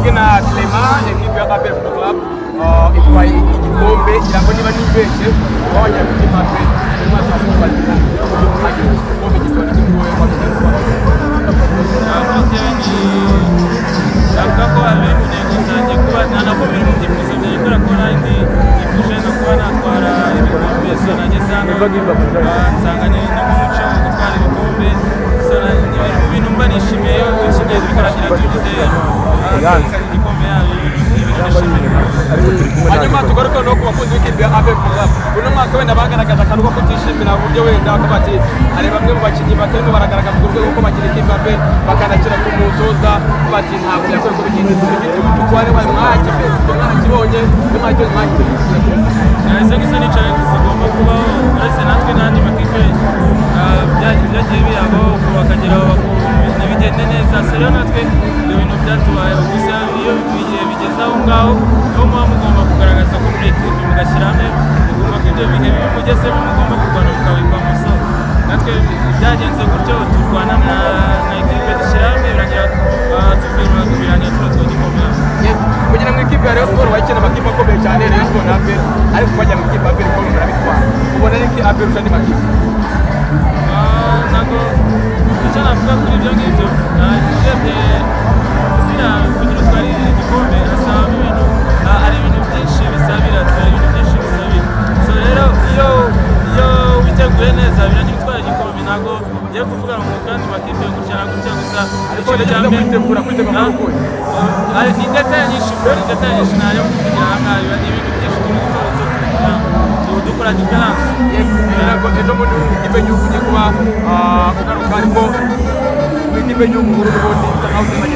Kumwe na Clement, ekipe ya APR Football Club itwaye igikombe, ngira ngo niba nibeshye wabonye ikipe APR mu mwaka wa 2020 igikombe gisobanura iki kuri wowe? Navuga ko biri mu ntego zanjye kuba nako biri mu byifuzo byanjye, kubera ko nanjye nifuje no kuba natwara ibikombe. So nageze hano nsanga ni nk'umuco wo gutwara ibikombe. So ni biri mu bintu mba nishimiye iyo dukeneye dukoragira tugize igikombe yayo. Hanyuma tugaruke no ku bakunzi b'ikipe ya APR Football Club. Uno mwaka wenda bagaragaza akantu ko kutishimira uburyo wenda bakaba bati hari bamwe mu bakinnyi batarimo baragaragaza urwego ko bakina ikipe ya APR, bakanakira ku mutoza bati ntabwo byakwiye ko bigenda. Igitutu kwari wari mwakifite, mwakibonye, mwakibonye, mwakibonye. Izo ngizo ni challenge zigomba kubaho, uretse natwe n'andi makipe byagiye biyabaho bakageraho ntibigende neza. So rero natwe ibyo bintu byatubayeho, gusa iyo igihe bigeze aho ngaho niho muba mugomba kugaragaza ko muri ekipe mugashyira hamwe, mugomba ko ibyo bihe bibi mugezemo mugomba kurwana mukabivamo. So natwe byagenze gutyo, turwana na ekipe dushyira hamwe, birangira tuvuye birangira turatwaye igikombe. Kugira ngo ikipe ya Rayon Sports bayikine amakipe akomeye cyane, Rayon Sports na APR, ariko bajya mu ikipe APR ikomeye murabitwara, ubona ari iki APR irusha andi makipe? Ntabwo icyo navuga kuri ibyo ngibyo, urebye kugira utware igikombe hasabamo ibintu, hari ibintu byinshi bisabira, hari ibintu byinshi bisabira. So rero iyo witeguye neza birangira utwara igikombe. Ntabwo ngiye kuvuga ngo kandi makipe gutya na gutya, gusa ikintu cya mbere kwitegura ni detail nyinshi, ni detail nyinshi ntayo kuvugira aha ngaha, ni ibintu byinshi turi dukora difference. Ejo bundi ikipe y'igihugu ugiye kuba ugaruka, ariko mu ikipe y'igihugu nkuru n'ubundi bisa nkaho utemanye.